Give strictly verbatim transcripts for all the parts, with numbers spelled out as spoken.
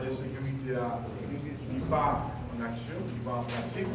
Ensekirite a, li pa an aksyon, li pa an pratik.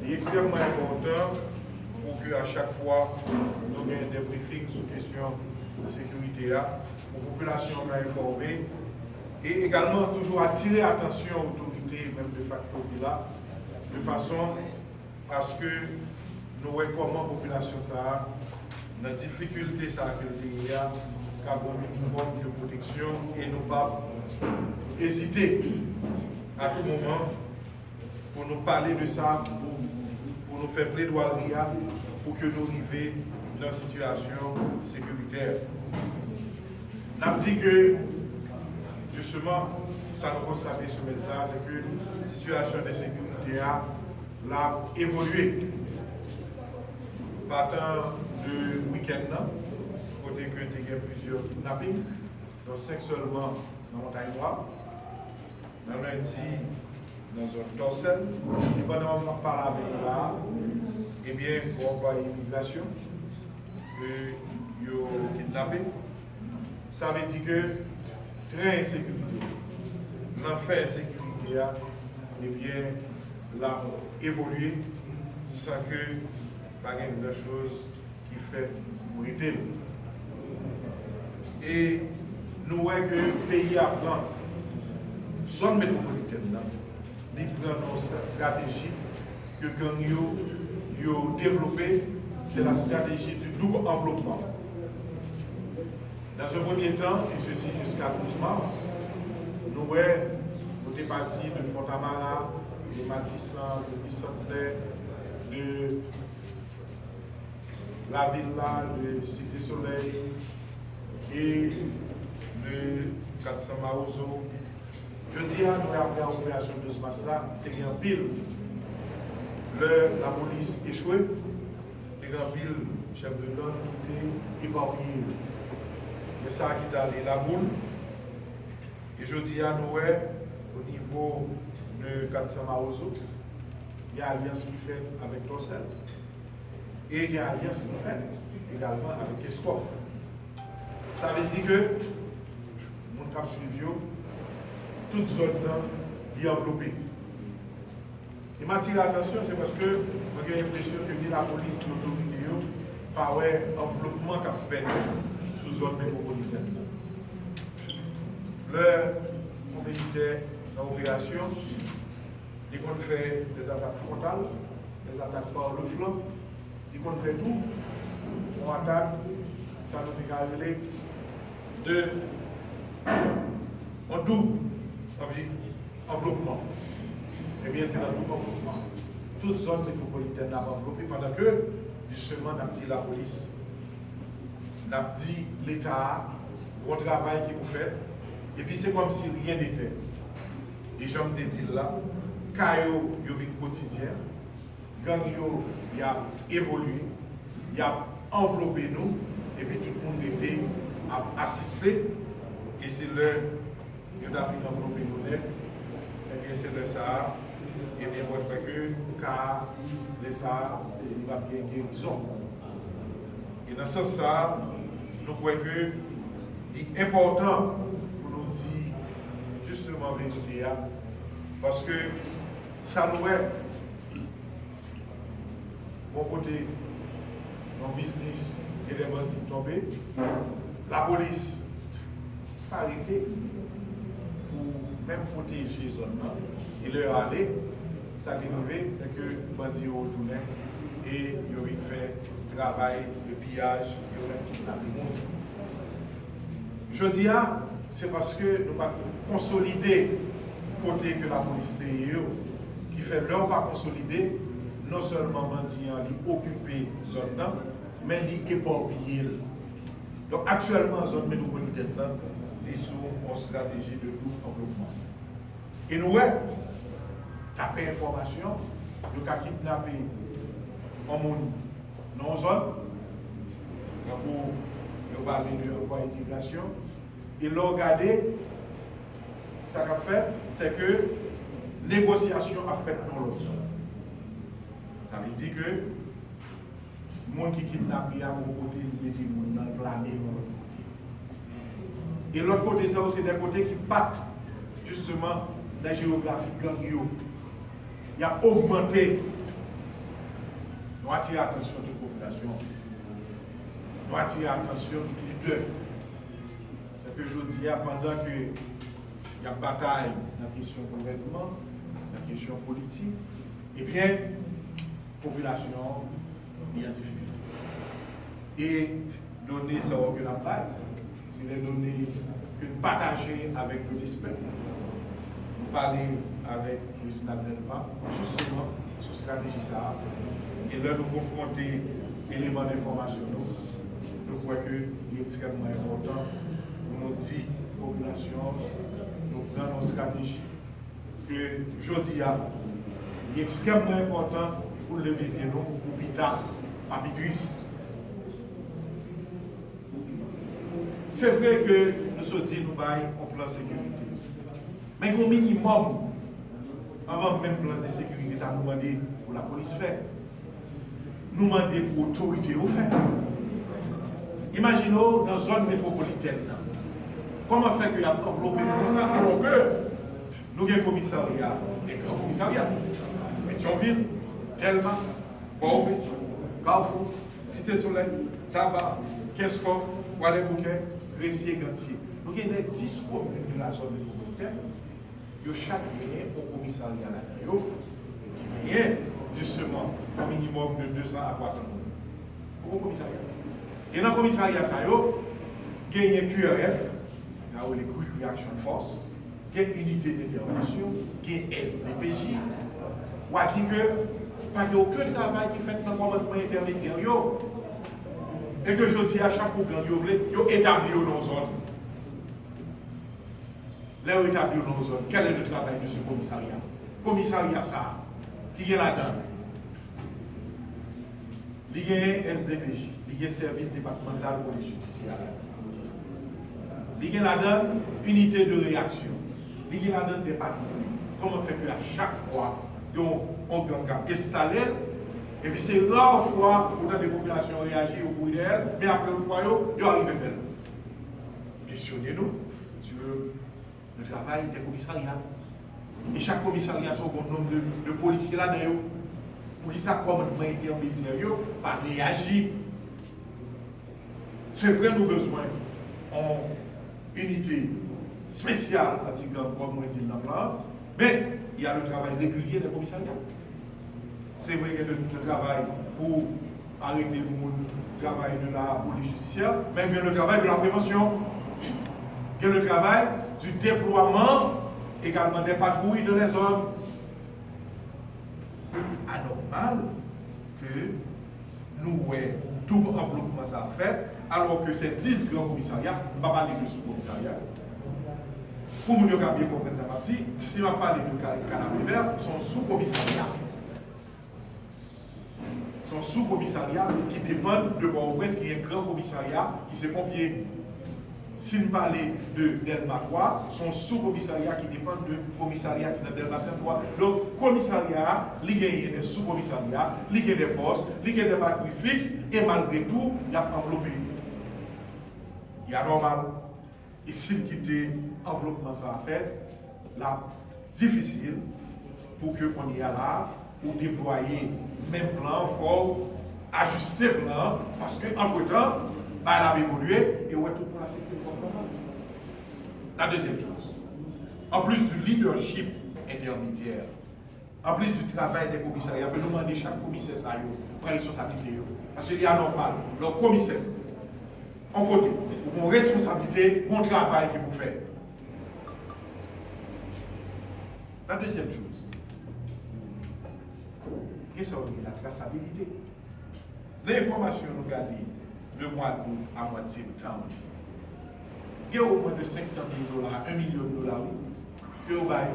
Li ekstrèmman enpòtan pou ke a chak fwa nou gen de brifing sou kesyon sekirite a, pou popilasyon an ka enfòme, e egalman toujou atire atansyon otorite, menm de facto ki la, de fason aske nou wè kòman popilasyon sa a, nan difikilte sa a ke l te ye a, ka gen yon minimòm de pwoteksyon e nou p ap ezite a tou moman pou nou pale de sa, pou, pou nou fè pledwari a, pou ke nou rive nan sitiyasyon sekiritè. N ap di ke, jisteman, sa nou konstate semèn sa a, se ke sitiyasyon de sekirite a, l ap evolye. Patan de wikenn nan, kote ke te gen plizyè kidnaping, dont senk sèlman nan Montay Nwa, nan lendi, nan zòn Tòsèl, e pandan m ap pale avè nou la a, ebyen, gen yon anplwaye imigrasyon ke yo kidnape. Sa vle di ke tren ensekirite, lanfè ensekirite a, ebyen, l ap evolye san ke pa gen gran choz ki fèt pou rete l. E nou wè ke peyi a pran zòn metwopolitèn nan, li pran yon estrateji ke gang yo, yo devlope, se la strateji du double enveloppement. Dans un premier temps, et ceci jusqu'à douze mars, nou wè, nou te pati de Fontamara, de Matisan, de Bisantnè, de Lavila, de Site Solèy e de kat san Mawozo. Jodi a, nou wè apre operasyon douz mas la, te gen anpil, lè lapolis echwe, te gen anpil chèf de gang ki te epapiye. Men sa ki t ale Laboul. E jodi a, nou wè, o nivo de kat san Mawozo, gen alyans ki fèt avèk Tòsèl. E gen alyans ki fèt egalman avèk Keskòf. Sa vle di ke moun k ap swiv yo, tout zòn nan, li anvlope. E m atire atansyon, se paske mwen gen enpresyon ke ni lapolis, ni otorite yo pa wè anvlopman k ap fèt sou zòn metwopolitèn nan. Lè yon militè nan operasyon, li konn fè des attaques frontales, des attaques par le flanc, li konn fè tou yon atak, sa nou te ka rele de yon doub anvi-, anvlopman. Ebyen, se nan doub anvlopman. Tout zòn metwopolitèn nan ap anvlope pandan ke, jisteman, n ap di lapolis, n ap di Leta a, gon travay ki pou fèt, epi se kòmsi rien n'était. E jan m te di l la, ka yo, yo vin kotidyen, gang yo, y ap evolye, y ap anvlope nou, epi tout moun rete ap asiste, e se lè yo ta fin anvlope nou nèt, ebyen, se lè sa a, ebyen, mwen kwè ke ka a, lè sa a, li p ap gen gerizon. E nan sans sa a, nou kwè ke li enpòtan pou nou di jisteman verite a, paske sa nou wè, bò kote yon biznis, gen de bandi k tonbe, lapolis pa rete pou menm pwoteje zòn nan. E lè yo ale, sa ki rive, se ke bandi yo retounen e yo vin fè travay de piyaj, yo menm kidnape moun. Jodi a, se paske nou pa t konsolide kote ke lapolis te ye yo, ki fè lè w pa konsolide, non sèlman bandi an li okipe zòn nan, men li epapiye l. Donk, aktyèlman, zòn metwopolitèn nan, li sou yon estrateji de doub anvlopman. E nou wè, daprè enfòmasyon, yo ka kidnape yon moun nan yon zòn, tankou yo pale de anplwaye imigrasyon, e lè w gade, sa k ap fèt, se ke negosyasyon ap fèt nan lòt zòn. Sa vle di ke moun ki kidnape a, gon kote li mete moun nan, l plane yon lòt kote. E lòt kote sa yo, se de kote ki pa t Jisteman, nan jewografi gang yo, y ap ogmante. Nou atire atansyon tout popilasyon. Nou atire atansyon tout lidè. Se ke jodi a, pandan ke y ap batay nan kesyon gouvènman, nan kesyon politik, ebyen, popilasyon an li an difikilte. E done sa yo ke n ap bay, se de done ke n pataje avèk Lodespè. Nou pale avèk Reginald Delva, jisteman, sou estrateji sa a. E lè nou konfwonte eleman enfòmasyon nou, nou kwè ke li ekstrèmman enpòtan pou nou di popilasyon an, nou pran yon estrateji ke jodi a, li ekstrèmman enpòtan pou n leve pye nou pou pita pa pi tris. Se vre ke nou sot di nou bay yon plan sekirite. Men gen yon minimòm anvan menm plan de sekirite sa nou mande pou lapolis fè. Nou mande pou otorite yo fè. Imajine w nan zòn metwopolitèn nan. Kòman fè ke y ap anvlope nou konsa alò ke nou gen komisarya, de gran komisarya, Petyonvil, Dèlma, Pòtoprens, Kafou, Site Solèy, Taba, Kenskòf, Kwadèboukè, Gresye, Gantye. Nou gen de dis komin de la zòn metwopolitèn, yo chak genyen yon komisarya ladan yo, ki genyen, jisteman, yon minimòm de de san a twa san moun. Yon komisarya. E nan komisarya sa yo, genyen Q R F, sa yo rele Quick Reaction Force, gen inite dentèvansyon, gen S D P J. W a di ke pa gen okenn travay ki fèt nan kòmandman entèmedyè yo. E ke jodi a, chak kou gang yo vle, yo etabli yo nan yon zòn. Lè yo etabli yo nan yon zòn, quel est le travail de ce commissariat? Komisarya sa a, ki gen ladan l, li gen S D P J, li gen Sèvis Depatmantal Polis Jidisyè a ladan l. Li gen ladan l inite de reyaksyon. Li gen ladan l de patwouy. Kòman fè ke a chak fwa yon, yon gang ap enstale l, epi se ra fwa ou tande popilasyon an reyaji, yo kouri dèyè l, men apre yon fwa yo, yo arive fè l? Kesyone nou sou le travay de komisarya. E chak komisarya sa yo gen yon nonb de, de polisye ladan yo. Poukisa kòmandman entèmedyè yo pa reyaji? Se vre nou bezwen yon inite espesyal anti-gang, kòm mwen di l nan plan an, men y a le travay regilye de komisarya. Se vre, gen de, de travay pou arete moun, travay de la polis jidisyè, men gen le travay de la prevansyon. Gen le travay du déploiement également des patrouilles dans les zones. Li anòmal ke nou wè doub anvlopman sa ap fèt, alò ke se dis gran komisarya, m pa pale de sou komisarya. Pou moun yo ka byen konprann sa m ap di, si m ap pale de Ka-, Kanapevè, se yon sou komisarya. Se yon sou komisarya ki depann de Pòtoprens, ki gen gran komisarya, ki se ponpye. Si n pale de Dèlma twa, se yon sou komisarya ki depann de komisarya ki nan Dèlma trant twa. Donk, komisarya a, li genyen de sou komisarya, li gen de pòs, li gen de patwouy fiks, e malgre tou, y ap anvlope. Li anòmal. E si n kite anvlopman sa a fèt, l ap difisil pou ke kounye a la, ou deplwaye menm plan an, fò w ajiste plan an, paske antretan, bagay la ap evolye, e ou wè tout moun ap sikile kòm nòmal. La deuxième chose, en plus du leadership intermédiaire, en plus du travail des commissariats, ke nou mande chak komisè sa yo pran responsablite yo. Paske li anòmal, lè w komisè, yon kote, ou gen yon responsablite, yon travay ke pou fè. La deuxième chose, gen sa yo rele la trasabilite. Nan enfòmasyon nou gade de mwa dout a mwa septanm, gen omwen de senk san mil dola, yon milyon dola, wi, ke yo bay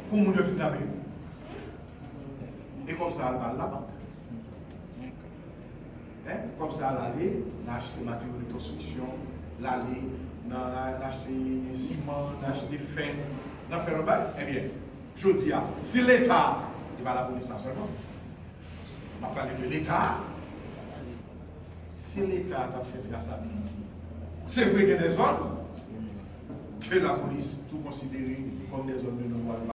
pou moun yo kidnape yo. E kòb sa a al ba l labank. Hein? Kòb sa a al ale nan achte materyo de konstriksyon, l ale nan, nan achte siman, nan achte fè, nan fè lòt bagay. Ebyen, jodi a, si Leta, e pa lapolis la sèlman, m ap pale de Leta. Si Leta t ap fè trasabilite, se vre gen de zòn ke ke lapolis tou konsidere kòm dè zòn de non-dwa yo